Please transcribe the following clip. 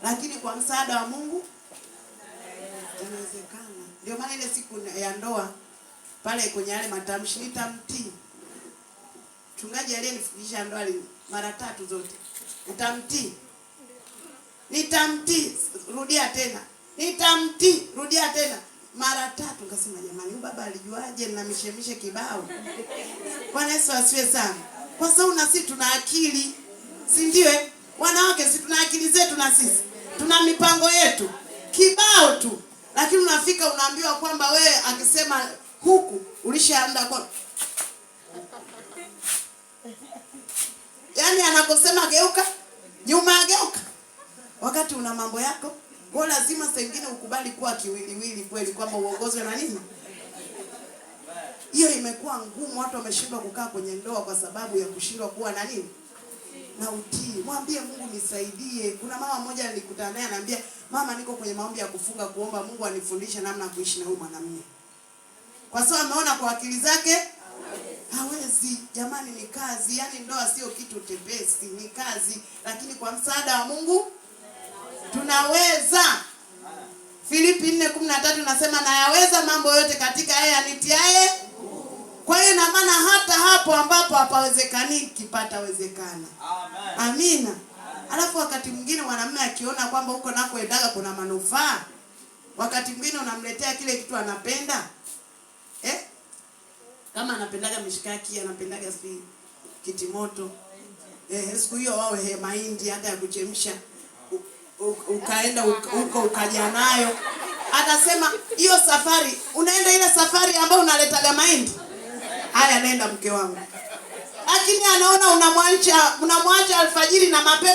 Lakini kwa msaada wa Mungu inawezekana. Ndio maana ile siku ya ndoa pale kwenye yale matamshi, nitamtii mchungaji aliyenifundisha ndoa mara tatu zote, utamtii, nitamtii, rudia tena, nitamtii, rudia tena mara tatu. Nikasema jamani, huyu baba alijuaje na mishemishe kibao? Bwana Yesu asifiwe sana. Kwa sababu na sisi tuna akili, si ndio? Wanawake si tuna akili zetu, na sisi tuna mipango yetu kibao tu, lakini unafika unaambiwa kwamba wewe akisema huku ulishaanda kwa, yaani anakosema geuka nyuma, ageuka wakati una mambo yako. Kwa lazima saa ingine ukubali kuwa kiwiliwili kweli, kwamba uongozwe na nini. Hiyo imekuwa ngumu, watu wameshindwa kukaa kwenye ndoa kwa sababu ya kushindwa kuwa na nini na utii. Mwambie Mungu nisaidie. Kuna mama mmoja nilikutana naye ananiambia, mama, niko kwenye maombi ya kufunga kuomba Mungu anifundishe namna ya kuishi na huyu mwanamume, kwa sababu ameona kwa akili zake hawezi. Jamani, ni kazi. Yaani ndoa sio kitu tepesi, ni kazi, lakini kwa msaada wa Mungu tunaweza. Filipi 4:13 nasema nayaweza mambo yote katika yeye anitiaye. Kwa hiyo ina maana hata hapo ambapo hapawezekaniki patawezekana. Amina. Alafu wakati mwingine mwanamume akiona kwamba huko nakoendaga kuna manufaa, wakati mwingine unamletea kile kitu anapenda, eh? Kama anapendaga mishikaki, anapendaga si kitimoto, siku hiyo wawe mahindi hata ya kuchemsha, ukaenda huko ukaja nayo, atasema hiyo safari unaenda ile safari ambayo unaletaga mahindi haya, nenda mke wangu. Lakini anaona unamwacha alfajiri na mapema.